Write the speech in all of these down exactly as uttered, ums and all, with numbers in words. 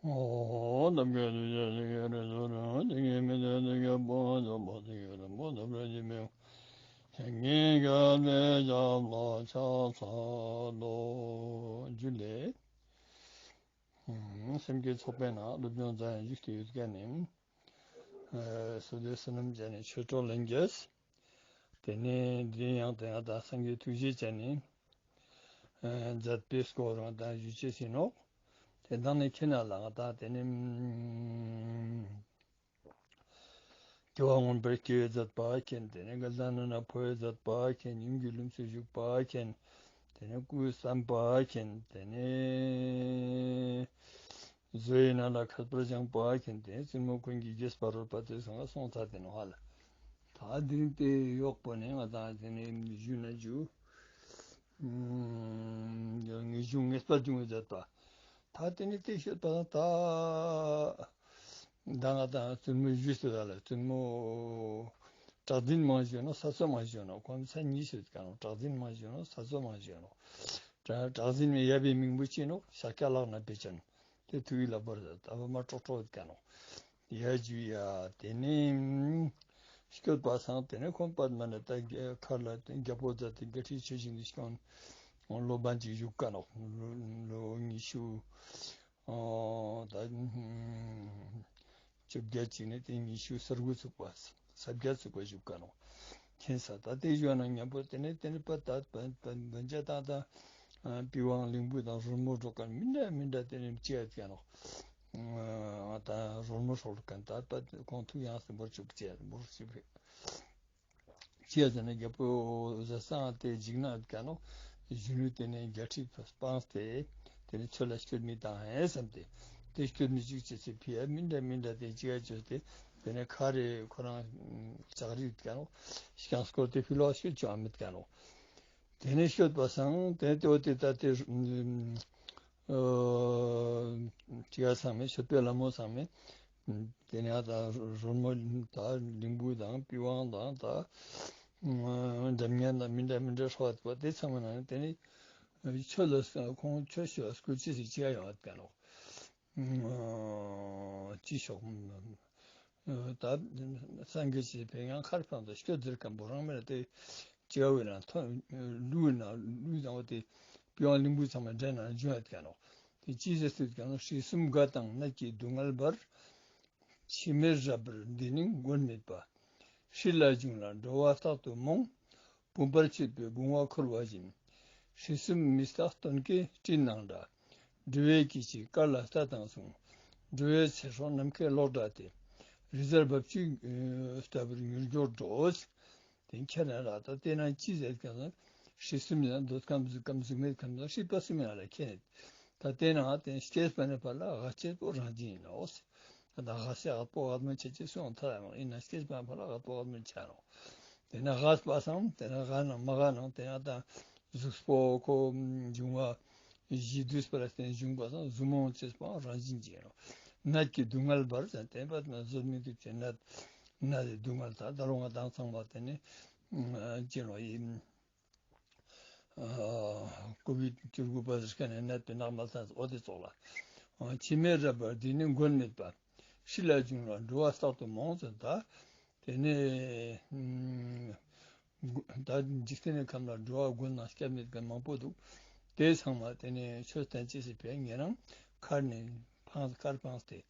ཨོ། ནམ་མཁའི་དུས་ཀྱི་དུས་ཀྱི་རི་སུ་རི། དུས་ཀྱི་མི་དུས་དུས་ཀྱི་བུ་འཛོམས་པ། དུས་ཀྱི་རི་མོ་འདབ་ར་གྱི་མིག་སེང་གེ་རྒྱལ་པོའི་ཞབས་ལ་ཕྱག་འཚལ་ལོ། ཇུ་ལེ། སེམས་བསྐྱེད་ཚོགས་པའི་ནང་སློབ་སྦྱོང་མཛད་ཡང་བཞུགས་ཏེ་ཡོད་མཁན་ནི། ཨ། སོ་སོའི་བསོད་ནམས་བྱས་ནས་ཆོས་གྲོགས་ལེན་རྒྱུ། དེ་ནས་འདི་ཡང་དེ་ཡང་ད་སངས་རྒྱས་ཐུགས་རྗེ་བྱས་ནས། ཨ། མཛད་པའི་སྐོར་རང་དང་ཞུ་ཆེད་ཟིན་ནོག་དེ་དང་ནི་ཁྱེད་རྣམས་ལ་ང་དང་དེ་ནི། སྐྱེ་བ་སྔོན་པར་སྐྱེ་བའི་མཛད་པ་མཁྱེན། དེ་ནས་འགལ་ཟླ་ནང་ན་འཕོ་བའི་མཛད་པ་མཁྱེན། ཉིད་ཀྱི་ལམ་སྲོལ་ཞུགས་པ་མཁྱེན། དེ་ནས་སྐུའི་བསམ་པ་མཁྱེན། དེ་ནས་བཟོ་ཡི་ནང་ལ་མཁས་པར་སྦྱངས་པ་མཁྱེན། དེ་ནས་བཙུན་མོ་ཀུན་གྱི་རྒྱས་པར་རོལ་པ་དེ་ཚང་ག་སོང་ཚར་དེ་ནོ་ཧ་ལ། ད་འདི་རིང་དེ་གཡོག་པོ་ནས་ང་དང་དེ་ནས་ཞུ་ན་ཞུ། ངེས་འབྱུང་ངེས་པར་འབྱུང་བའི་མཛད་པ། ད་དེ་ནས་དེ་ཤོད་པ་ད། ད་ང་དང་བཙུན་མོའི་རྒྱུད་སུ་ད་ལ་བཙུན་མོ། གྲགས་འཛིན་མང་ཞུ་ནོ་ས་སོ་མང་ཞུ་ནོ་ཁོང་ས་གཉིས་ཤོད་ཀ་ནོ། གྲགས་འཛིན་མང་ཞུ་ནོ་ས་སོ་མང་ཞུ་ནོ། གྲགས་གྲགས་འཛིན་མའི་ཡབ་བི་མིང་པོ་ཅི་ནོ་ཤཱཀྱ་ལག་ན་བེ་ཅན། དེ་ཐུགས་ཡིད་ལ་བོར་ད་ད་བ་མ་ཀྲོག་ཀྲོག་ཀ་ནོ། ཡ་ཇུ་ཡ། དེ་ནས་སྐྱོད་པ་སང་དེ་ནས་ཁོང་པད་མ་ནི་ད་མཁར་ལ་རྒྱལ་པོ་མཛད་དེ་རྒྱལ་ཁྲིའི་ཆོས་བཞིན་དུ་སྐྱོང་། ལོ་བན་ཅིག་བཞུགས་ཀ་ནོ། ལོ་ལོ་ཉི་ཤུ། ཨོ། ད་བཅོ་བརྒྱད་ཅིག་ནས་དེ་ཉི་ཤུ་ས་དགུ་ཚུགས་པ། ས་བརྒྱད་ཚུགས་པ་བཞུགས་ཀ་ནོ། མཁྱེན་ས་ད་དེ་བཞུགས་ན་མཉམ་པོ་དེ་ནས་དེ་ནས་པ་ད་བན་ཆ་དང་ད་པི་ཝང་གླིང་བུ་དང་རོལ་མོ་སྒྲོག་མཁན་མི་འདྲ་མི་འདྲ་དེ་ནས་ཅི་ཡ་ཀ་ནོ། ད་རོལ་མོ་སྒྲོག་མཁན་ད་པ་ཁོང་ཐུགས་ཡངས་སུ་འབོར་ཆུག་ཅེས་འབོར་ཆུག་ཅི་ཡ་ཟེར་ན་རྒྱལ་པོ་ཟས་གཙང་དེ་འཇིགས་སྣང་ཡོད་ཀ་ནོ། གཞོན་ནུ་དེ་ནས་རྒྱལ་ཁྲི་སྤངས་ཏེ་དེ་ནས་ཆོས་ལ་སྐྱོད་མི་བཏང་ཧེ་བསམ་སྟེ། དེ་སྐྱོད་མི་བཅུག་ཅེས་ཚེ་ཕི་ཡ་མི་འདྲ་མི་འདྲ་དེ་ཅི་ཡ་བཅོས་ཏེ། དེ་ནས་ཁ་རེ་ཁོ་རང་ལྕགས་རི་ཡོད་ཀ་ནོ། ཤང་སྐོར་དེ་ཕི་ལོག་སྐྱོད་ཅོ་ཨ་མེད་ཀ་ནོ། དེ་ནས་སྐྱོད་པ་སང་དེ་ནས་དེ་འོ་དེ་ད་དེ། ཨོ། ཅི་ཡ་ཚང་མས་སྐྱོད་པའི་ལ་མོ་ཚང་མས། དེ་ནས་ད་རོལ་མོ་ད་གླིང་བུ་དང་པི་ཝང་དང་ད་འདྲ་མཉམ་དང་མི་འདྲ་མི་འདྲ་ཧྲོ་བ་དེ་ཚང་མ་ནང་དེ་ནས་ཆོས་ལ་ཁོང་ཆོས་ཞུ་བ་སྐུལ་ཅི་ཞིག་ཅི་ཡ་ཡོང་བ་ཀ་ནོ། ཅི་ཤོག་ད་སངས་རྒྱས་ཀྱི་ཕན་ཡང་ཁར་ཕན་དུ་སྐྱོད་ཟེར་མཁན་པོ་རང་མེད་དེ། ཅི་བས་ན་ཐོན་ལུས་ན་ལུས་དང་བ་དེ་པི་ཝང་གླིང་བུ་ཚང་མ་འདྲེན་ན་འཇོན་ཡོད་ཀ་ནོ། དེ་ཅི་ཟེར་སྲིད་ཀ་ནོ། སྲིད་གསུམ་དགའ་དང་ནད་ཀྱི་སྡུག་བསྔལ་བར། ཕྱི་མའི་རབ་བར་འདི་ནི་མགོན་མེད་པ། སྲིད་ལ་བྱུང་ལ་འགྲོ་བ་རྟག་ཏུ་རྨོངས། བུམ་པར་ཆུད་པའི་བུང་བ་འཁོར་བ་བཞིན། སྲིད་གསུམ་མི་རྟག་སྟོན་ཀའི་སྤྲིན་ནང་འདྲ། འགྲོ་བའི་སྐྱེ་འཆི་སྐར་ལ་རྩྭ་དང་མཚུངས། འགྲོ་བའི་ཚེ་སྲོག་ནམ་མཁའི་གློག་འདྲ་སྟེ། རི་གཟར་འབབ་ཆུའི་ལྟ་བུར་མྱུར་མགྱོགས་འགྲོ། དེ་ཁྱེད་རང་ལ་ད་བལྟས་ན་ཅི་ཟེར་ཀྱང་། སྲིད་གསུམ་ཡང་འདོད་ཁམས་གཟུགས་ཁམས་གཟུགས་མེད་ཁམས་དང་སྲིད་པ་གསུམ་ཡང་ལ་ཁྱེད་ནི། ད་བལྟས་ན་དེ་སྐྱེས་པ་ནས་ཕར་ལ་ཧ་ཅེས་པོ་རང་བཞིན་ཡིན་ནོ། ད་ཧ་སེ་ཧ་པོ་ཧ་མོ་ཆེ་ཆེ་སོང་ཐ་ཡང་ཡིན་ན་སྐྱེས་པ་ཕར་ལ་ཧ་པོ་ཧ་མོ་ཆ་ནོ། དེ་ན་ཧ་པ་སང་དེ་ན་ཧ་ན་མ་ཧ་ནང་དེ་ན་ད་གཟུགས་པོ་ཁོ་འབྱུང་བ་གཞི་དུས་པར་བརྟེན་བྱུང་བ་སང་གཟུགས་མང་ཆེས་པའང་རང་བཞིན་གྱིས་ནོ། ནད་ཀྱི་སྡུག་བསྔལ་བར་ཟེར་བསྟན་པ་ན་བཟོད་མི་ཐུབ་ཀྱི་ནད། ནད་ཀྱི་སྡུག་བསྔལ་དང་ད་རུང་ང་དང་ཚང་མ་དེ་ནི་ཅི་ནོ་ཡིན། ཀོ་བིད་བཅུ་དགུ་པ་ཟེར་མཁན་ནི་ནད་པའི་ནག་མ་ཚང་འོ་དེ་ཙོགས་ལ། ཕྱི་མའི་རབ་བར་འདི་ནི་མགོན་མེད་པ། སྲིད་ལ་བྱུང་ལ་འགྲོ་བ་རྟག་ཏུ་རྨོངས་ཟེར་ད། དེ་ནས་ད་འཇིག་རྟེན་ནི་ཁམས་ལ་འགྲོ་བ་མགོན་དང་སྐྱབས་མེད་མཁན་མང་པོ་འདུག་དེ་ཚང་མ་དེ་ནས་ཆོས་བསྟན་ཅི་ཞིག་ཕན་ངེད་རང་ཁར་ནས་ཕངས་ཁར་ཕངས་ཏེ།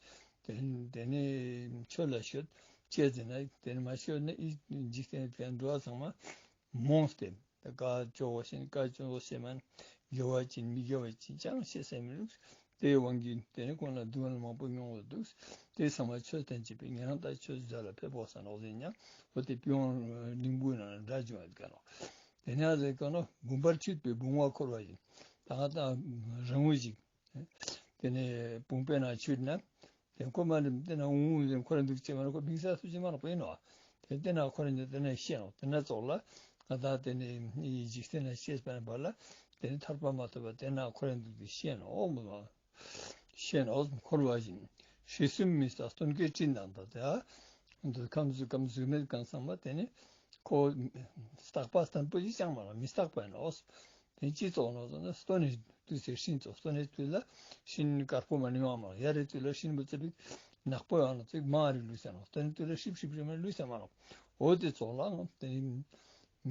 དེ་དེ་ནས་ཆོས་ལ་ཤོད་ཅེས་ཟེར་ན་དེ་ནས་མ་ཤོད་ན་འཇིག་རྟེན་ནི་འགྲོ་བ་ཚང་མ། རྨོངས་ཏེ། བཀའ་ཅོག་བཤད་བཀའ་ཅོག་བཤད་མ་དགེ་བ་ཅན་མི་དགེ་བ་ཅན་ཅང་ཤེས་ས་མི་འདུག་དེའི་དབང་གིས་དེ་ནི་ཁོང་ལ་སྡུག་བསྔལ་མང་པོ་མྱོང་བ་འདུག་དེ་ཚང་མ་ཆོས་བསྟན་བྱེད་པའི་ཉན་རང་ལྟར་ཆོས་བྱ་ལ་ཕེབས་འོག་ས་ནོག་ཟེར་ཉང་འོ་དེ་པི་ཝང་གླིང་བུའི་ནང་ལ་འདྲ་བྱུང་བ་ག་ནོ། དེ་ནས་ཟེར་ག་ནོ་བུམ་པར་ཆུད་པའི་བུང་བ་འཁོར་བ་ཡིན། ད་ང་ད་རང་ངོ་ཞིག་དེ་ནས་བུམ་པའི་ནང་ཆུད་ན། དེ་ཁོ་མ་རེད་དེ་ན་འུ་འུ་ཟེར་ཁོ་རང་འདུག་ཅེས་མ་རེད་ཁོ་མིང་ས་སུ་ཅི་མ་རེད་ཁོ་ཡིན་ནོ། དེ་དེ་ན་ཁོ་རང་ཉིད་དེ་ན་ཤེས་ནོ་དེ་ན་ཙོགས་ལ་ང་དང་དེ་ནས་འཇིག་རྟེན་ན་ཤེས་པ་ཡིན་པ་ལ་དེ་ནས་ཐར་པ་མ་ཐོབ་པ་དེ་ན་ཁོ་རང་འདུག་དེ་ཤེས་ནོ་མོ་ཤེས་ནོ་འཁོར་བ་བཞིན་ཧྲིལ་གསུམ་མི་རྟག་སྟོན་ཀའི་སྤྲིན་དང་འདྲ་དེ་འདུག་ཁམས་གཟུགས་ཁམས་གཟུགས་མེད་གང་ཚང་མ་དེ་ནས་ཁོ་རྟག་པ་བརྟན་པོ་ཞིག་ཅང་མ་རེད་མི་རྟག་པ་ཡིན་ནོ། དེ་ཅི་ཙོགས་ལ་ཟེར་ན་སྟོད་ནས་དུས་ཚོད་ཤིང་ཙོགས། སྟོད་ནས་དུས་ལ་ཤིང་དཀར་པོ་མ་ནི་ཡོང་མ་ཡ་རེ་དུས་ལ་ཤིང་བུ་ཙི་པིག་ནག་པོ་ཡོང་ལ་ཙིག་མང་རིག་ལུས་ཟེར་ནོ། སྟོད་ནས་དུས་ལ་ཧྲིབ་ཧྲིབ་རིག་མ་ལུས་ཟེར་མ་ནོ། འོ་དེ་ཙོགས་ལ་དེ་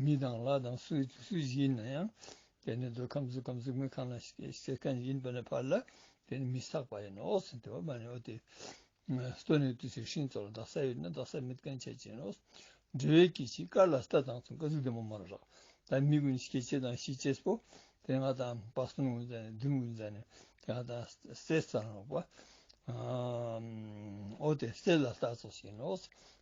མི་དང་ལྷ་དང་སུ་སུ་ཞིག་ཡིན་ན་ཡང་དེ་ནི་འདོད་ཁམས་གཟུགས་ཁམས་གཟུགས་མེད་ཁམས་ལ་སྐྱེ་མཁན་ཡིན་པ་ནས་ཕར་ལ་དེ་ནི་མི་བསགས་པ་ཡིན་ནོ་ཟེར་དེ་བ་མ་ནི་འོ་དེ། སྟོད་ནས་དུས་ཚོད་ཤིང་ཙོགས་ལ་དག་ས་ཡོད་ན་དག་ས་མེད་མཁན་ཆ་ཅན་ནོ། འབྲེལ་བའི་སྐད་ཅིག་དཀར་ལ་རྟ་དང་མཚུངས། ཀ་ཟུག་བདེ་མོ་མ་རོ་རག་ད་མི་ཀུན་སྐྱེ་ཅེས་དང་ཤི་ཅེས་པོ། དེ་ང་དང་པ་སྤུན་ཀུན་ཟ་ནས་བདུན་ཀུན་ཟ་ནས་དེ་ང་དང་སེ་ས་རོགས་པ། འོ་དེ་སེ་ལ་རྟ་ཙོགས་ཤིག་ནོ།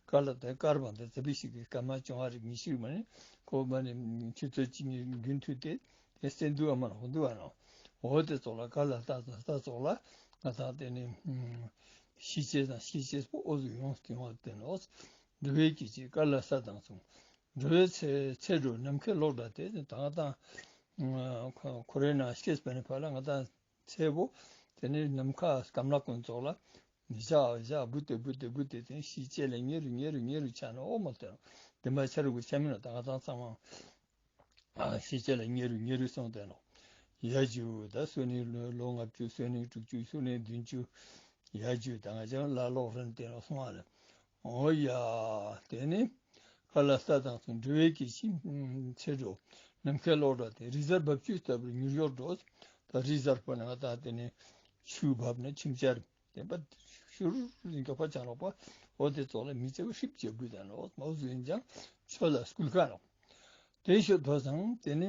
དཀར་ལ་དེ་དཀར་བ་དེ་ཙི་པི་ཞིག་གི་སྐར་མ་བཅོ་ལྔ་རིག་ཉི་ཤུ་མ་ནི་ཁོ་མ་ནི་ཆུ་ཚོད་གཅིག་གཉིས་རྒྱུན་མཐུད་དེ། དེ་སེ་འདུག་ཨ་མ་ནོ་འདུག་ཨ་ནོ། འོ་དེ་ཙོགས་ལ་དཀར་ལ་རྟ་དང་རྟ་ཙོགས་ལ་ང་དང་དེ་ནི་ཤི་ཅེས་དང་ཤི་ཅེས་པོ་འོ་ཟུག་ཡོངས་ཏེ་ཡོང་བ་དེ་ནོ། འབྲེལ་བའི་སྐད་ཅིག་དཀར་ལ་ས་དང་མཚུངས། འགྲོ་བའི་ཚེ་ཚེ་འགྲོ་ནམ་མཁའི་གློག་འདྲ་སྟེ། ད་ང་དང་ཁོ་རེ་ན་སྐྱེས་པ་ནི་ཕ་ལ་ང་དང་ཚེ་བོ་དེ་ནི་ནམ་མཁའ་སྐམ་ལ་ཀུན་ཙོགས་ལ་བཞག་བཞག་བུ་དེ་བུ་དེ་བུ་དེ་དེ་ཤི་ཅེས་ལ་ཉེ་རུ་ཉེ་རུ་ཉེ་རུ་ཆ་ནོ་འོ་མ་དེ་ནོ། དེ་མ་ཆ་རུ་གུ་ཆ་མི་ནོ། ད་ང་དང་ཚང་མ། ཨ་ཤི་ཅེས་ལ་ཉེ་རུ་ཉེ་རུ་སོང་སྟེ་ནོ། ཡ་ཇུ་ད་སོ་ནི་ལོ་ལོ་ལྔ་བཅུ་སོ་ནི་དྲུག་ཅུ་སོ་ནི་བདུན་ཅུ། ཡ་ཇུ་ད་ང་ཅག་ལ་ལོག་རན་ཏེ་ནོ་སོང་བ་ལ། འོ་ཡ། དེ་ནི་ཁ་ལ་ས་དང་སོང་འབྲེལ་བའི་སྐད་ཅིག་ཚེ་འགྲོ་ནམ་མཁའི་གློག་འདྲ་སྟེ། རི་གཟར་འབབ་ཆུ་ལྟ་བུར་མྱུར་མགྱོགས་འགྲོ། ད་རི་གཟར་པོ་ནི་ང་དང་དེ་ནི་ཆུ་འབབ་ན་ཁྱིམ་ཆར། དེ་པ་ཤུར་ལིང་ག་པ་ཆང་རོགས་པ། འོ་དེ་ཙོགས་ལ་མི་ཚེ་བ་ཧྲིབ་ཅེ་དགོས་ད་ནོ། མ་བཟོ་ཡིན་ཀྱང་ཆོས་ལ་སྐུལ་ཁ་ནོ། དེ་ཤོད་དོ་ཙང་དེ་ནི་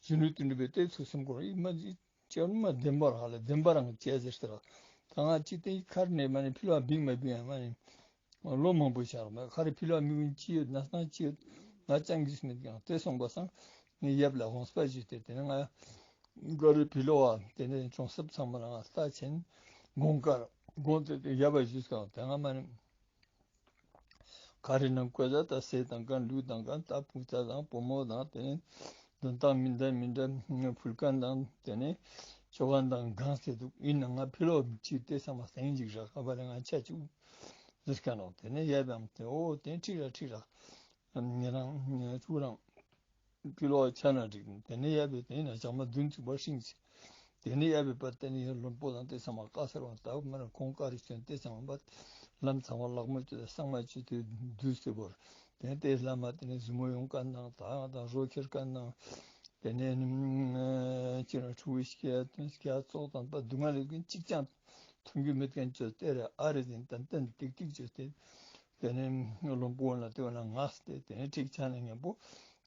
གཞོན་ནུ་དོན་གྲུབ་པའི་ལྟས་ཚུལ་སེམས་ཁོར་ཡིག་མ་ཅི་ཅེ་མ་བདེན་པ་རང་ལ་བདེན་པ་རང་བྱས་ཟེར་ཟེར། ད་ང་ཅི་སྟེ་ཁར་ནས་མ་ནི་ཕི་ལ་བིང་མ་བིང་ཡང་མ་ནི། ལོ་མང་པོ་ཤར་མ་ཁ་རི་ཕི་ལ་མི་ཀུན་ཅི་ཡོད་ན་སྣང་ཅི་ཡོད་ང་ཅང་གིས་མེད་ཀྱང་དེ་སོང་པ་སང་ངས་ཡབ་ལ་དགོངས་པ་ཞུས་ཏེ། དེ་ནས་ང་ཁ་རི་ཕི་ལོ་བ་དེ་ནས་གྲོང་གསེབ་ཚང་མ་ལ་ང་ལྟ་ཆེན་དགོངས་ཀར་དགོངས་ཏེ་དེ་ཡབ་ལ་ཞུས་ཀྱང་དེ་ང་མ་ནི་ཁ་རི་ནང་བཀོད་ད་ད་ཟས་དང་གང་ལུག་དང་གང་ད་ཕུག་ཚ་དང་བུ་མོ་དང་དེ་ནས་འདོན་སྟངས་མི་འདྲ་མི་འདྲ་ཕུལ་མཁན་དང་དེ་ནས་ཆོ་ག་དང་གང་ཟེར་འདུག་ཡིན་ན་ང་ཕི་ལོ་ཅི་དེ་ཚང་མ་སེང་ཅིག་རག་ཨ་བ་ལ་ང་ཆ་ཅིག་ཟེར་ཁ་ནོ། དེ་ནས་ཡབ་ཡང་དེ་འོ་དེ་འཁྲིག་ར་འཁྲིག་ར། ཉེ་རང་ཉེ་ཕྲུ་རང་ཕི་ལོག་ཆ་ན་འགྲིག་དེ་ནས་ཡབ་དེ་ན་ཇག་མ་བདུན་ཚུགས་པར་ཤིང་ཚེ། དེ་ནས་ཡབ་པ་དེ་ནས་ལོན་པོ་དང་དེ་ཚང་མ་བཀའ་སར་བ་དག་མ་ར་ཁོང་བཀའ་རི་བྱོན་དེ་ཚང་མ་ལམ་ཚང་བ་ལག་མོ་ཅོ་དང་སང་མ་ཅོ་དེ་བསྡུས་ཏེ་བོར། དེ་ནས་དེ་ལ་མ་དེ་ནས་གཟུ་མོ་ཡོང་ཀ་ནང་ད་ང་དང་རོ་ཁྱེར་ཀ་ནང་། དེ་ནས་ཅི་རང་ཕྲུ་གུ་སྐྱེ་སྐྱེ་ཙོག་དང་པ་སྡུག་བསྔལ་ལས་ཀུན་གཅིག་ཀྱང་མཐོང་རྒྱུ་མེད་མཁན་ཅོ་དེ་རེ་ཨ་རེ་ཟིན་ཏན་ཏན་ཏིག་ཏིག་ཅོ་དེ། དེ་ནས་ལོང་པོ་ན་དེ་བ་ན་ངས་ཏེ་དེ་ནས་ཁྲིག་ཆ་ན་མཉམ་པོ།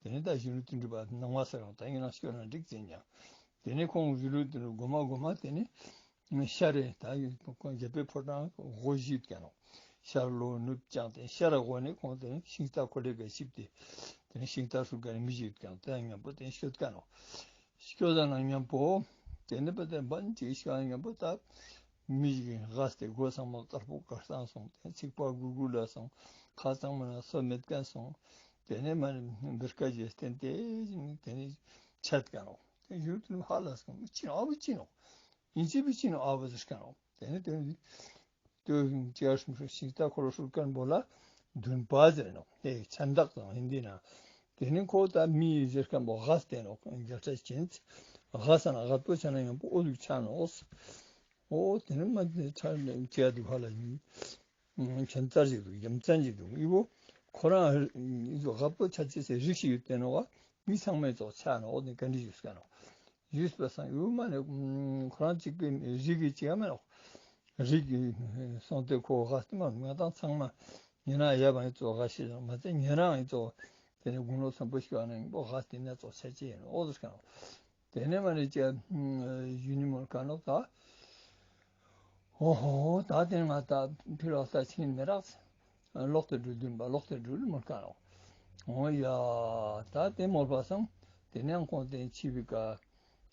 དེ་ནས་ད་གཞོན་ནུ་དོན་གྲུབ་པ་སྣང་བ་ཟེར་བ་ད་ཡིན་ན་སྐྱོ་ན་འགྲིག་ཟེར་ཀྱང་། དེ་ནས་ཁོང་གཞོན་ནུ་དོན་གྲུབ་མགོ་མ་མགོ་མ་དེ་ནས་ཤར་རེ་ད་ཁོང་རྒྱལ་པོའི་ཕོ་བྲང་སྒོ་བཞི་ཡོད་ཀྱང་ནོ། ཤར་ལྷོ་ནུབ་བྱང་དེ་ཤར་སྒོ་ནས་ཁོང་དེ་ནས་ཤིང་རྟ་འཁོར་ལོའི་སྒར་ཞིབ་སྟེ། དེ་ནས་ཤིང་རྟ་ཧྲུལ་སྒར་མི་བཞི་ཡོད་ཀྱང་དེ་མཉམ་པོ་དེ་ནས་ཤོད་ཀྱང་ནོ། སྐྱོ་ཟ་ན་མཉམ་པོ། དེ་ནས་པ་དེ་འབའ་ཅིག་སྐྱོ་ན་མཉམ་པོ་ད། མི་ཞིག་གིས་ཧ་སྟེ་སྒོ་ཚང་མ་དཀར་པོ་དཀར་སང་སོང་། དེ་ཚིག་པ་གུར་གུར་ལ་སོང་། ཁ་གཙང་མ་ན་སོ་མེད་མཁན་སོང་། དེ་ནས་མ་ནི་འབུར་ཀ་བྱས་བསྟན་ཏེ་དེ་ནས་ཆད་མཁན་རོ། དེ་ཡུལ་དུ་ཧ་ལ་སོང་ཅི་ཨ་བུ་ཅི་ནོ། ཡིན་ཅི་བུ་ཅི་ནོ་ཨ་བུ་ཟེར་མཁན་རོ། དེ་ནས་དེ་ནས་དེ་ཅི་ཨ་ཧྲུམ་ཧྲུམ་ཤིང་རྟ་འཁོར་ལོ་ཧྲུལ་མཁན་པོ་ལ་འདུན་པ་ཟེར་ནོ། དེ་ཆན་བདག་དང་ཧིན་དི་ན། དེ་ནས་ཁོ་ད་མི་ཡི་ཟེར་མཁན་པོ་ཧ་སྟེ་ནོ། རྒྱལ་སྲས་ཀྱིན་ཧ་ས་ན་ཧ་པོ་ཆ་ན་ཡང་པོ་ཨོ་ལུག་ཆ་ནོ། ཨོ་དེ་ནས་མ་དེ་ཆ་ནས་ཅི་ཡ་འདུག་ཧ་ལ་ཡིན། ཁྱད་མཚར་ཞིག་འདུག་རྒྱུ་མཚན་ཞིག་འདུག་ཨི་བོ་ཁོ་རང་ཨི་ཚོ་ཧ་པོ་ཆ་ཅེས་སའི་རིགས་ཤིག་ཡོད་དེ་ནོ་བ། མི་ཚང་མའི་ཚོགས་ཆ་ནོ། ཨོ་དེ་ག་འདྲ་ཞིག་ཡོད་ཀ་ནོ། ཡུས་པ་སང་ཡུ་མ་ནི་ཁོ་རང་གཅིག་པའི་རིགས་ཀྱི་ཅི་ཡང་མེད་ནོ། རིགས་ཀྱི་སོང་སྟེ་ཁོ་ཧ་སྟེ་མ་ང་དང་ཚང་མ་ཉེ་རང་ཡབ་ཡིན་ཚོ་ཧ་ཤེས་མ་ཚད་ཉེ་རང་ཡིན་ཚོ་དེ་ནས་དགུང་ལོ་མཐོན་པོ་ཞིག་ཡོད་ན་ཡིན་པོ་ཧ་སྟེ་ནས་ཚོ་ཆ་ཅི་ཡིན་ཨོ་ཟེར་ཀྱང་། དེ་ནས་མ་ནི་ཅི་ཡུ་ནི་མོར་ཀ་ནོ་ད། ཨོ་ཧོ་ད་དེ་ང་ད་ཕི་ལོག་ས་ཕྱིན་མི་རག་ལོག་ཏུ་འགྲུལ་འདུན་པ་ལོག་ཏུ་འགྲུལ་མོར་ཀ་ནོ། ཨོ་ཡ་ད་དེ་མོར་པ་སང་དེ་ནས་ཁོང་དེ་ཆིབས་པའི་ཀ་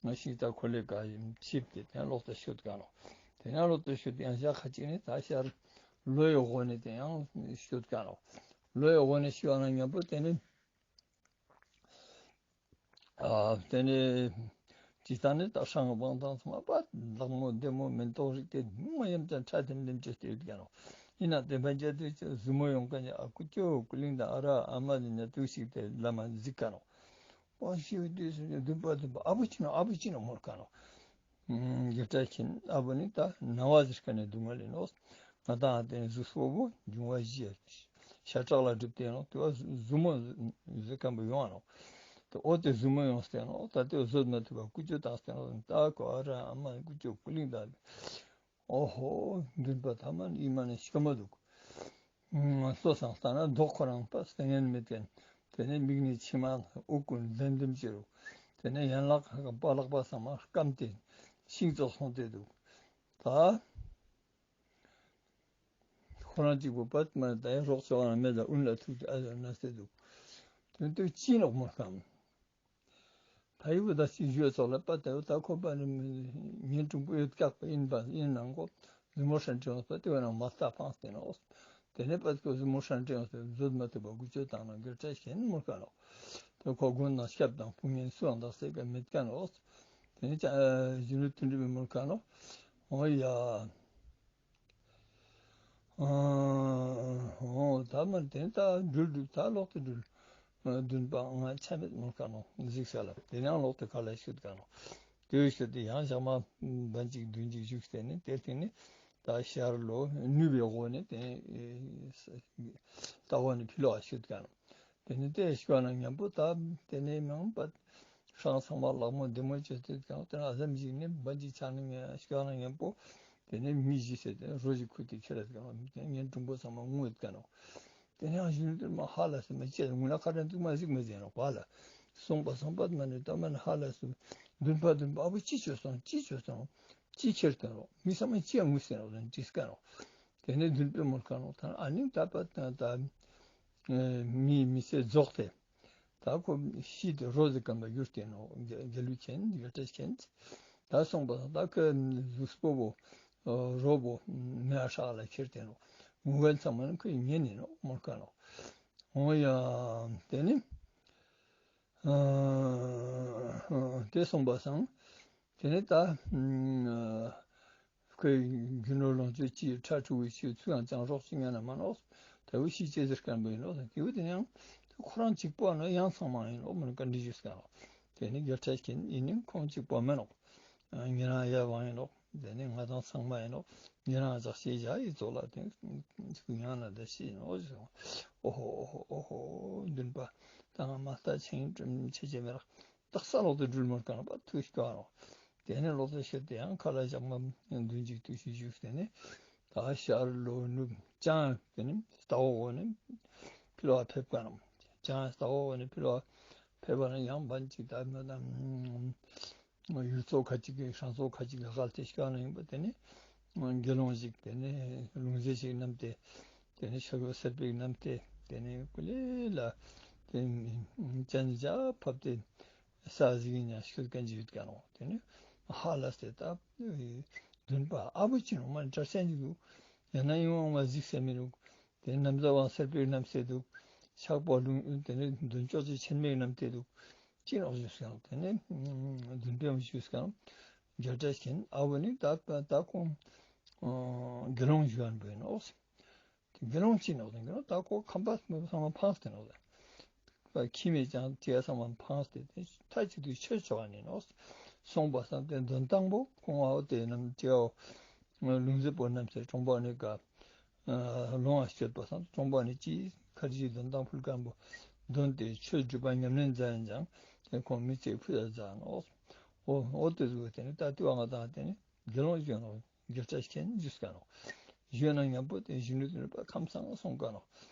ང་ཤིང་རྟ་འཁོར་ལོའི་སྒར་ཡིན་ཆིབས་ཏེ་དེ་ལོག་ཏུ་ཤོད་ག་ནོ། དེ་ནས་ལོག་ཏུ་ཤོད་དེ་ཡང་ཞག་ཁ་ཅིག་ནས་ད་ཤར་ལྷོའི་འོག་ནས་དེ་ཡང་ཤོད་ག་ནོ། ལྷོའི་འོག་ནས་ཤོད་ན་མཉམ་པོ་དེ་ནས་ཨ་དེ་ནས་ཇི་ལྟར་ནས་ད་ཧྲང་དབང་ཐང་ཚང་མ་པ་ལག་མོ་ལྡེ་མོ་མེན་ཏོག་རིགས་དེ་མ་ཡམ་ཅན་ཁྲ་ཐིམ་ཐིམ་ཅོ་སྟེ་ཡོད་ག་ནོ། ཡིན་ན་དེ་ཕན་ཆད་དུ་གཟུ་མོ་ཡོང་མཁན་ཨ་ཁུ་ཅོ་ཀུ་ལིང་དང་ཨ་ར་ཨ་མ་ལི་ཉ་ཏུ་ཞིག་དེ་ལ་མ་གཟིགས་ག་ནོ། པ་ཤི་བའི་དུས་སུ་འདུན་པ་འདུན་པ་ཨ་བུ་ཅི་ནོ་ཨ་བུ་ཅི་ནོ་མོལ་ཁ་ནོ། རྒྱལ་སྲས་མཁྱེན། ཨ་བུ་ནི་ད་ན་བ་ཟེར་ཁ་ནས་སྡུག་བསྔལ་ཡིན་ནོ། ང་དང་དེ་ནི་གཟུགས་པོ་བོ་འབྱུང་བ་བཞི་ཤ་ཁྲག་ལ་གྲིབ་བསྟན་ནོ། དེ་བ་གཟུགས་མོ་གཟུགས་སྐམ་པོ་ཡོང་བ་ནོ། དེ་ཨོ་དེ་གཟུགས་མོ་ཡོང་བསྟན་ནོ། ད་དེ་བཟོད་མ་ཐུབ་པ་ཀུ་ཅོ་བཏང་བསྟན་ནོ། ད་ཀོ་ཨ་ར་ཨ་མ་ཀུ་ཅོ་ཀུ་ལིང་བཏང་། ཨོ་ཧོ། འདུན་པ་ཐ་མ་ཡིད་མ་ནས་སྐྱོ་མ་འདུག་བློ་བཟང་ལྟ་ན་མདོག་ཁོ་རང་པ་སྟེ་ངན་མེད་མཁན། དེ་ནས་མིག་ནས་མཆི་མ་དབུགས་ཀུན་ལྡེམ་ལྡེམ་བྱེད་རུ། དེ་ནས་ཡན་ལག་པ་ལག་པ་ཚང་མ་སྐམ་སྟེ་ཤིང་བཙོག་སོང་སྟེ་འདུག་ད་ཁོ་རང་གཅིག་པུ་པད་མ་ད་རོགས་ཚོ་རང་མེད་ལ་ཨུན་ལ་ཐུག་སྟེ་ཨ་ཟེར་ན་སྟེ་འདུག་དོན་དུ་ཅི་ནོག་མོ་སྐམ། ཕ་ཡུལ་ད་ཅིག་བཞོས་ཚོགས་ལ་པ་དེ་ད་ཁོ་པ་ནི་ཉིན་དྲུག་པོ་ཡོད་སྐྱག་པ་ཡིན་པ་ཡིན་ནང་གོ། གཟིགས་མོ་ཧྲན་ཀྲེང་པ་དེ་བས་ན་མ་ལྟ་ཕངས་ཏེ་ནོ། དེ་ནས་པ་ཁོ་གཟིགས་མོ་ཧྲན་ཀྲེང་པ་བཟོད་མ་ཐུབ་པ་འགུལ་སྐྱོད་བཏང་ན་འགུལ་བྲལ་ཞེན་མོ་དཀའ་ནོ། དེ་ཁོ་དགུན་ན་སྐྱབས་དང་ཕུང་ངན་སུའང་དག་སེ་ག་མེད་ཀ་ནོ། དེ་ནས་ཀྱང་གཞོན་ནུ་དོན་འགྲུབ་པའི་མོ་དཀའ་ནོ། འོ་ཡ། ཨོ་ད་མ་དེ་ད་འགྲུལ་འགྲུལ་ད་ལོག་ཏུ་འགྲུལ། འདུན་པ་ང་ཆ་མེད་མོལ་ཁ་ནོ་གཟིགས་ས་ལ་དེ་ནས་ལོག་ཏུ་ཁ་ལ་ཤུད་ཁ་ནོ། དེ་ཤུད་དེ་ཡང་ཞག་མ་བན་གཅིག་བདུན་གཅིག་བཞུགས་ཏེ་ནི་དེ་སྟེང་ནི་ད་ཤར་ལོ་ནུས་པའི་འོག་ནས་དེ་ལྟ་བ་ནི་ཕི་ལོག་ཤུད་ཁ་ནོ། དེ་ནི་དེ་ཤུད་ན་མཉམ་པོ་ད་དེ་ནས་མང་པ། ཧྲང་ཚང་མ་ལག་མོ་བདེ་མོ་བྱས་ཏེ་ཀྱང་དེ་ན་ཨ་ཟམ་ཞིག་ནི་འབའ་ཅིག་ཆགས་ནས་ངས་སྐྱོ་ན་ངན་པོ། དེ་ནས་མི་བཞི་ཟེར་ཏེ་རོ་ཞིག་ཁུར་ཏེ་ཁྱེར་ར་ཀྱང་དེ་ངན་གྲུང་པོ་ཚང་མ་ངུ་ཡོད་ཀ་ནོ། དེ་ནས་ཨ་ཞུ་ནི་དེ་མ་ཧ་ལ་སི་མ་ཅེ་ངུ་ན་ཁ་རན་ཏུ་མ་ཟིག་མ་ཟེར་ནོ་བ་ལ། སོང་པ་སོང་པ་མ་ནི་ད་མ་ནི་ཧ་ལ་སི། འདུན་པ་འདུན་པ་ཨ་བུ་ཅི་བྱོས་སོང་ཅི་བྱོས་སོང་། ཅི་ཁྱེར་ཏེ་ནོ་མི་ཚང་མ་ཅི་ཡང་ངུ་ཟེར་ནོ་ཅི་སྐ་ནོ། དེ་ནས་འདུན་པའི་མོལ་ཁ་ནོ་ད་ཨ་ནི་ད་པ་ད་མི་མི་ཚེ་རྫོགས་ཏེ། ད་ཁོ་ཤི་སྟེ་རོ་ཟི་སྐམ་པ་གྱུར་ཏེ་ནོ། རྒྱལ་བློན་མཁྱེན་རྒྱལ་སྲས་མཁྱེན། ད་སོང་པ་ད་ཁོའི་གཟུགས་པོ་བོ་རོ་བོ་མེ་ཨ་ཧྲག་ལ་ཁྱེར་ཏེ་ནོ། ངུ་བན་ཚང་མ་ནི་ཁོའི་ཉེ་ནི་ནོ་མོལ་ཁ་ནོ། འོ་ཡ་དེ་ནི་དེ་སོང་པ་སང་། དེ་ནས་ད། ཁོས་རྒྱུ་ནོར་ལོངས་སྤྱོད་ཅིའི་ཁྲ་ཁྲུ་བའི་ཕྱིར་ཚུལ་ཡང་བཅང་རོགས་ཤིག་ཉན་ན་མ་ནོག་དེ་བོ་ཤི་ཅེས་ཟེར་སྐམ་པོ་ཡིན་ནོ། དེ་བོ་དེ་ཡང་ཁོ་རང་གཅིག་པོ་ནོ་ཡང་ཚང་མ་ཡིན་ནོ་མོ་ནི་བཀའ་འདྲི་ཞུས་སྐམ་ནོ། དེ་ནི་རྒྱལ་ཕྲན་ཞིག་ཡིན་ནི་ཁོང་གཅིག་པོ་མིན་ནོ། ཉེ་རང་ཡ་བང་ཡིན་ནོ། དེ་ནི་ང་དང་ཚང་མ་ཡིན་ནོ། ཉེ་རང་ཅག་ཤེས་བྱ་ཡི་ཚོགས་ལ་དེ་ཚུལ་ཡང་ན་དེ་ཤེས་ནོ། ཨོ་ཧོ་ཨོ་ཧོ་ཨོ་ཧོ་འདུན་པ་ད་ང་མ་ལྟ་ཆེན་ཆེ་ཆེ་མེ་རག་ད་ས་ལོག་ཏུ་སྦྲུལ་མོར་གང་པ་ཐུགས་སྐྱོ་རོ། དེ་ནས་ལོག་ཏུ་ཤོད་དེ་ཡང་ཁ་ལ་ཞག་མ་བདུན་གཅིག་ཏུ་ཤི་བཞུགས་ཏེ་ནས་ད་ཤར་ལོ་ནུབ་བྱང་དེ་ནས་ལྟ་བ་འོག་ནས་ཕི་ལོག་ཕེབས་ཀ་རམ། བྱང་ལྟ་བ་འོག་ནས་ཕི་ལོག་ཕེབས་པ་ན་ཡང་བན་ཅིག་ད་མ་དང་ཡུལ་ཚོ་ཁ་ཅིག་གི་ཧྲང་ཚོ་ཁ་ཅིག་གི་ཧ་ལ་དེ་ཤི་ཀ་ན་ཡིན་པ་དེ་ནས་དགེ་སློང་ཞིག་དེ་ནས་ལུང་ཟེ་ཞིག་བསྣམས་ཏེ་དེ་ནས་ཤ་གོས་སེར་པོ་བསྣམས་ཏེ་དེ་ནས་ཀུ་ལེ་ལ་དེ་ཅན་ཇ་ཕབ་སྟེ། ས་ཟིག་ཉ་ཤོད་ཀན་ཇི་ཡོད་ཀ་ནོ། དེ་ནི་ཧ་ལ་སྟེ་ད་འདུན་པ་ཨ་བུ་ཅི་ནོ་མ་གྲ་སན་ཅི་འདུག་ཡང་ན་ཡོང་བ་གཟིགས་སེ་མི་འདུག་དེ་ནམ་ཟ་བང་སེར་པོའི་རྣམ་སེ་འདུག་ཕྱག་པོ་ལུང་དེ་ནི་འདུན་ཅོག་ཅི་ཆེན་མེའི་རྣམ་སྟེ་འདུག་ཅི་ནོ་ཞུས་ཀ་ནོ། དེ་ནི་འདུན་པའི་མི་ཞུས་ཀ་ནོ། རྒྱ་གྲ་ཞིག་ཨ་བུ་ནི་ད་ད་ཁོང་དགེ་སློང་ཞུ་བ་འདུག་ནོ། དགེ་སློང་ཅི་ནོག་དེ་གི་ནོ་ད་ཁོ་ཁམས་པ་ཚང་མ་ཕངས་ཏེ་ནོག་ད། ཁྱིམ་མི་ཅང་ཅི་ཡ་ཚང་མ་ཕངས་ཏེ་དེ་མཐའ་གཅིག་ཏུ་ཆོས་ཆོག་ནི་ནོག་སོང་པ་སང་དེ་འདོན་སྟངས་པོ་ཁོང་ཨའོ་དེ་རྣམས་ཅི་ཡའོ། ལུང་རྫི་པོ་རྣམས་ཚེ་གྲོང་པ་ནི་ག་ལོང་བ་སྤྱོད་པ་སང་གྲོང་པ་ནི་ཅི་ཁར་ཅི་འདོན་སྟངས་ཕུལ་ཁན་པོ་འདོན་ཏེ་ཆོས་སྒྲུབ་པ་ཉམས་ལེན་མཛད་ཡིན་ཅང་དེ་ཁོང་མི་ཚེ་ཕུལ་ཡ་མཛད་ནོག་འོ་འོ་དེ་ཟུག་དེ་ནི་ད་ལྟ་བ་ང་དང་དེ་ནི་དགེ་སློང་ཅི་ནོག་རྒྱལ་སྲས་མཁྱེན་ཞུས་ཀ་ནོ། ཞུས་ན་མཉམ་པོ་དེ་གཞོན་ནུ་དེ་ནི་པ་ཁམས་སང་སོང་ཀ་ནོ།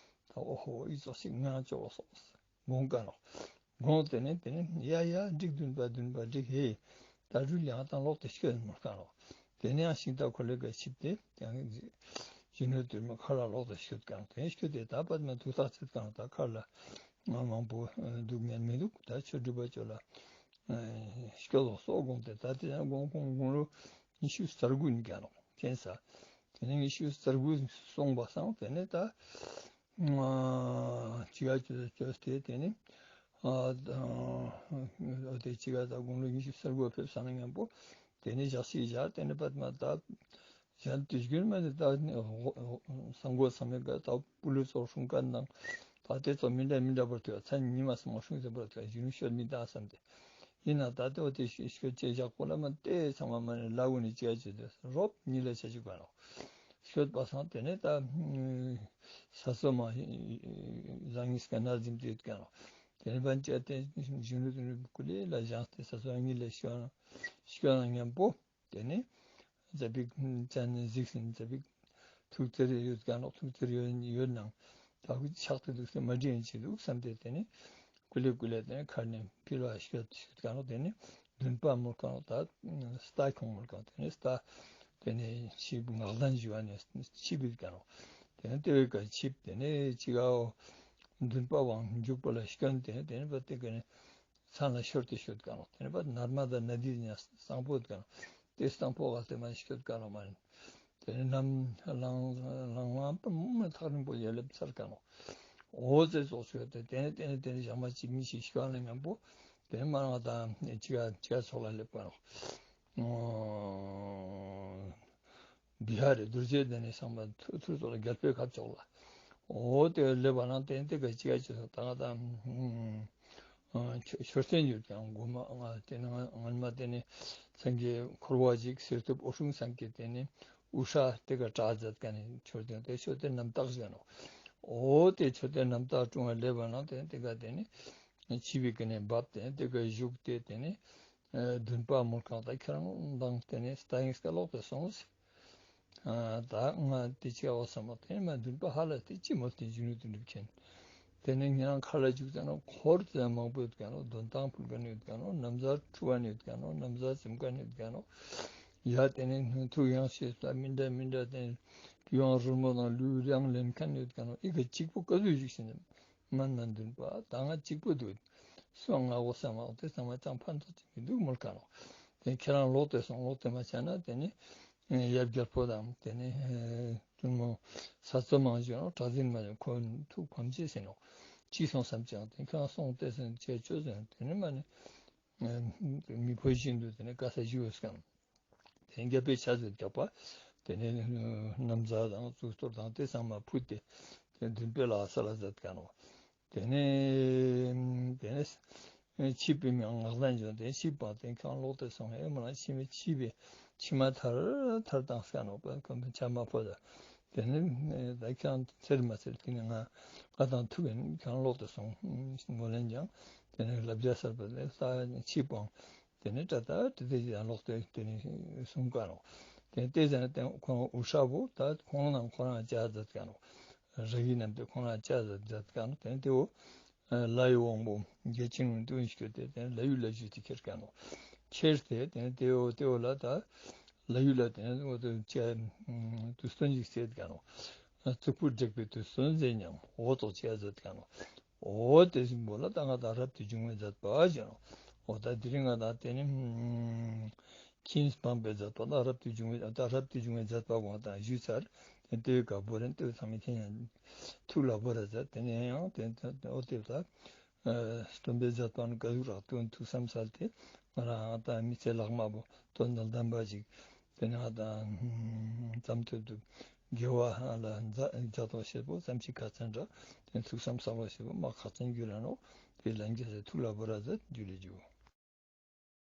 ད་ཨོ་ཧོ་ཨི་ཙོག་ཞིག་ངང་ཅོག་སོང་དགོངས་ཀ་ནོ། དགོངས་དེ་ནས་དེ་ནས་ཡ་ཡ་འགྲིག་འདུན་པ་འདུན་པ་འགྲིག་ཧེ། ད་རུ་ལ་ཡང་དང་ལོག་ཏུ་སྐྱོད་མོ་ཀ་ནོ། དེ་ནས་ཡང་ཤིང་རྟ་འཁོར་ལོ་ག་ཆིབས་ཏེ་ཡང་གཞོན་ནུ་དེ་ནི་ཁ་ལ་ལོག་ཏུ་སྐྱོད་ཀ་ནོ། དེ་ནས་སྐྱོད་དེ་ད་པད་མ་ཐུགས་ཐག་ཚད་ཀ་ནོ། ད་ཁ་ལ་ང་མང་པོ་འདུག་ངན་མི་འདུག་ད་ཆོས་སྒྲུབ་པ་ཅོ་ལ། སྐྱོ་ལོ་སོགས་དགོངས་ཏེ་ད་དེ་ཡང་དགོངས་དགོངས་དགོངས་ལོ་ཉི་ཤུ་རྩ་དགུ་ནི་ག་ནོ་མཁྱེན་ས། དེ་ནས་ཉི་ཤུ་རྩ་དགུ་སོང་པ་སང་དེ་ནས་ད་ཅི་ག་ཅོ་ཅོས་ཏེ་དེ་ནས་ཨ་དེ་ཅི་ག་ད་དགོངས་ལོ་ཉི་ཤུ་རྩ་དགུ་ཕེབས་ས་ན་མཉམ་པོ་དེ་ནས་ཞག་གཅིག་བཞག་དེ་ནས་པད་མ་ད་གཞན་དུས་རྒྱུན་མ་ནི་ད་ནི་སང་གོ་ཚང་མས་ག་ད་པུ་ལུ་ཚོ་སྲུང་མཁན་དང་ད་ པ་དེ་ཚོ་མི་འདྲ་མི་འདྲ་བར་དུ་ཡང་མཚན་ཉི་མ་སུ་མ་ཤུང་ཟེར་བར་དུ་ཡང་གཞོན་ནུ་ཤོད་མི་དང་བསམ་སྟེ། ཡིན་ན་ད་ལྟ་འོ་དེ་ཤོད་ཅེས་བཞག་པོ་ལ་མ་དེ་ཚང་མ་མ་ནས་ལ་འུ་ནས་ཅི་ཡ་ཅི་དེ་རོབ་ཉི་ལ་ཆ་ཅིག་པ་ནོ། ཤོད་པ་སང་དེ་ནས་ད་ས་སོ་མ་བཟང་ངིས་ཀ་ན་འཛིན་དུ་ཡོད་ཀ་ནོ། དེ་ནས་བན་ཅ་དེ་གཞོན་ནུ་དེ་ནས་ཀུ་ལེ་ལ་བཞེངས་ཏེ་ས་སོ་ཉི་ལ་ཤོད་ན་ཤོད་ན་མཉམ་པོ། དེ་ནས་ཛ་པིག་ཅན་ནས་གཟིགས་ཟིན་ཛ་པིག་ཐུག་ཙེར་ཡོད་ཀ་ནོ། ཐུག་ཙེར་ཡོད་ཡོད་ནང་ད་ཁུ་ཆག་ཏུ་འདུག་སེ་མ་འདྲེན་བྱེད་འདུག་བསམ་སྟེ། དེ་ནས་ཀུ་ལེ་ཀུ་ལེ་དེ་ནས་ཁར་ནས་ཕིལ་བ་ཤོད་ཤོད་ཀ་ནོ། དེ་ནས་མདུན་པ་མོལ་ཀ་ནོ། ད་སྟ་ཁྱོང་མོལ་ཀ་ནོ། དེ་ནས་སྟ་དེ་ནས་ཆིབ་ངག་ལྡན་ཞུ་བ་ནས་ཆིབ་བིད་ཀ་ནོ། དེ་ནས་ལྟེ་བའི་ཀ་ཆིབ་དེ་ནས་ཅི་གའོ་མདུན་པ་བང་མཇུག་པ་ལ་སྐྱོན་དེ་ནས་དེ་ནས་པ་དེ་ཀ་ནས། ཚང་ལ་ཤོར་ཏེ་ཤོད་ཀ་ནོ། དེ་ནས་པ་ནར་མ་དང་ན་དི་ཉ་སང་ཕོད་ཀ་ནོ། དེ་སང་ཕོ་ག་དེ་མ་ཤོད་ཀ་ནོ་མ་ནི། དེ་ནས་ནམ་ལང་ལང་ལང་པ་མུ་མེ་ཐག་རིང་པོ་ཡ་ལེབ་ཚར་ཀ་ནོ། འོ་ཙེ་ཙོག་ཤོད་དེ་དེ་ནས་དེ་ནས་དེ་ནས་ཞག་མ་གཅིག་མི་ཞིག་ཤོད་ལ་མཉམ་པོ། དེ་ནས་མ་རང་དང་ཅི་ག་ཅི་ག་ཚོགས་ལ་ལེབ་ཀ་ནོ། བི་ཧ་རི་རྡོ་རྗེ་གདན་ནས་བསམ་པ་ཐུ་ཐུར་ཚོགས་ལ་རྒྱལ་པོའི་ཁབ་ཚོགས་ལ། འོ་དེ་ལེབ་པ་ན་དེ་དེ་ག་ཅི་ག་ཅི་ཚོགས་ད་ང་དང་། མཆོད་རྟེན་ཡོད་ཀྱང་སྒོ་མ་ང་དེ་ནི་ང་ང་མ་དེ་ནི་སངས་རྒྱས་འཁོར་བ་ཞིག་གསེར་ཐུབ་འོད་སྲུང་སངས་རྒྱས་དེ་ནི་དབུ་ཧྲ་དེ་ག་གྲགས་མཛད་མཁན་ནི་མཆོད་རྟེན་དེ་མཆོད་རྟེན་རྣམ་དག་ཟེར་ནོ། འོ་དེ་མཆོད་རྟེན་རྣམ་དག་དྲུང་བ་ལེབ་པ་ན་དེ་དེ་ག་དེ་ནི་ཆིབས་པའི་ཀ་ནས་བབས་ཏེ་དེ་ག་བཞུགས་ཏེ་དེ་ནི་མདུན་པ་མོལ་གང་ད་ཁྱེད་རང་མདང་དེ་ནི་སྟ་ཡིན་སྐད་ལོག་ཏུ་སོང་ཟེར། ད་ང་དེ་ཅི་འོ་བསམ་པ་དེ་མ་འདུན་པ་ཧ་ལ་དེ་ཅི་མོ་དེ་འཇུ་ནུས་དུ་འགྲུབ་མཁན། དེ་ནས་ཉིན་རང་ཁ་ལ་འཇུག་ཙམ་ན་འཁོར་ཙམ་མང་པོ་ཡོད་ཀ་ནོ། འདོན་ཐང་ཕུལ་མཁན་ཡོད་ཀ་ནོ། ན་བཟའ་འཁྲུ་བ་ཡོད་ཀ་ནོ། ན་བཟའ་འཛིམ་མཁན་ཡོད་ཀ་ནོ། ཡ་དེ་ནས་ཐུགས་ཡང་ཤེས་ས་མི་འདྲ་མི་འདྲ་དེ་ཡང་རོལ་མོ་དང་ལུས་རང་ལེན་མཁན་ཡོད་ཀ་ནོ། ཨི་ག་གཅིག་པུ་ཀ་ཟུག་ཞིག་ཟིན་ནམ། མ་ན་འདུན་པ་ད་ང་གཅིག་པུ་འདུག་སོང་ང་འོ་བསམ་པ་དེ་ཚང་མ་ཅང་ཕན་ཐོགས་ཅིག་མི་འདུག་མོལ་ཀ་ནོ། དེ་ཁྱེད་རང་ལོག་སྟེ་སོང་། ལོག་སྟེ་མ་བྱས་ན་དེ་ནི་ཡབ་རྒྱལ་པོ་དང་དེ་ནི་བཙུན་མོ་ས་འཚོ་མང་ཞུ་ནོ། གྲགས་འཛིན་མ་ཞུ་ཁོ་ཐུགས་ཕམ་བྱེད་ཟེར་ནོ། ཅི་སོང་བསམ་ཅང་དེ་ཁྱེད་རང་སོང་སྟེ་སོང་བྱས་བཅོས་ཟེར་ནོ། དེ་ནི་མ་ནི་མི་ཕོ་བཞིན་དུ་དེ་ནི་དཀའ་ས་ཞུ་འོས་ཀ་ནོ། དེ་རྒྱལ་པོའི་ཕྱག་ཟེར་རྒྱག་པ། དེ་ནས་ན་བཟའ་དང་གཙུག་ཏོར་དང་དེ་ཚང་མ་ཕུད་དེ། དེ་མདུན་དཔེ་ལ་ས་ལ་མཛད་ཀ་ནོ། དེ་ནས་དེ་ནས་ཆིབས་པའི་མིང་ངག་ལྡན་འབྱུང་དེ་ཆིབས་པ་དེ་ཁང་ལོག་དེ་སོང་ཧེ་མ་ལ་ཆིབས་མི་ཆིབས་པའི་ཕྱི་མ་ཐར་ཐར་དང་ས་ནོ་པ་ཁང་ཕྱག་མ་ཕོ་ད། དེ་ནས་ད་ཁང་ཚེར་མ་ཚེར་དེ་ནས་ང་ང་དང་ཐུག་ཡིན་ཁང་ལོག་དེ་སོང་ངོ་ལན་ཀྱང་དེ་ནས་ལབ་རྒྱ་སར་པ་དེ་ས་ཆིབས་པང་། དེ་ནས་ཏྲ་ཏ་ཏྲི་ཏི་ཡང་ལོག་སྟེ་དེ་ནས་གསུང་ཀ་ནོ། དེ་ནས་དེ་ཟེར་ན་དེ་ཁོང་འུ་ཧྲ་བོ་ད་ཁོང་རྣམས་ཁོ་རང་ཅག་མཛད་ཀ་ནོ། ར་གི་རྣམས་དེ་ཁོང་རང་ཅག་མཛད་ཀ་ནོ། དེ་ནས་དེ་བོ་ལ་ཡི་དབང་པོ་རྒྱལ་ཆེན་རིན་སྤུངས་ཞུ་དེ་དེ་ནས་ལ་ཡུལ་ལ་བཞུད་དེ་ཁྱེར་ཀ་ནོ། ཁྱེར་ཏེ་དེ་ནས་དེ་བོ་དེ་བོ་ལ་ད་ལ་ཡུལ་ལ་དེ་ནས་འོ་དེ་ཅ་དུས་སྟོན་ཞིག་བསྩལ་ཀ་ནོ། གཙུག་ཕུད་དྲེགས་པའི་དུས་སྟོན་མཛད་སྙམ་འོ་ཙོག་ཅག་མཛད་ཀ་ནོ། འོ་དེ་བཞིན་པོ་ལ་ད་ང་དང་རབ་ཏུ་བྱུང་བའི་མཛད་པ་ཞེས་ནོ། འོ་ད་དེ་རིང་ང་དང་དེ་ནི་ཁྱིམ་སྤངས་པའི་མཛད་པ་དང་རབ་ཏུ་བྱུང་བའི་ད་རབ་ཏུ་བྱུང་བའི་མཛད་པ་གོང་དང་ཞུས་ཚར། དེ་ལྟོས་དཀའ་བོ་རེད། ལྟོས་ཚང་མས་མཁྱེན་ཡང་ཐུགས་ལ་བོར་མཛད། དེ་ནས་ཡང་དེ་འོ་དེ་ད་སྟོན་པའི་མཛད་པ་ནི་དཀའ་ཟུག་རག་ཏུ་ཐུགས་བསམ་སལ་ཏེ་ང་རང་ད་མི་ཚེ་ལྷག་མ་བོ་དོན་དང་ལྡན་པ་ཞིག་དེ་ནས་ང་དང་ཙམ་ཐོབ་ཏུ་དགེ་བ་ལ་མཛའ་མཛའ་གཏོགས་བྱེད་པོ་ཙམ་ཞིག་ཁ་ཚན་འདྲ། དེ་ཐུགས་བསམ་གསལ་བ་བྱེད་པོ་མ་ཁ་ཚན་རྒྱུ་ར་ནོ། དེ་ལན་རྒྱ་སེ་ཐུགས་ལ་བོ་ར་མཛད་རྒྱུ་ལས་རྒྱུ།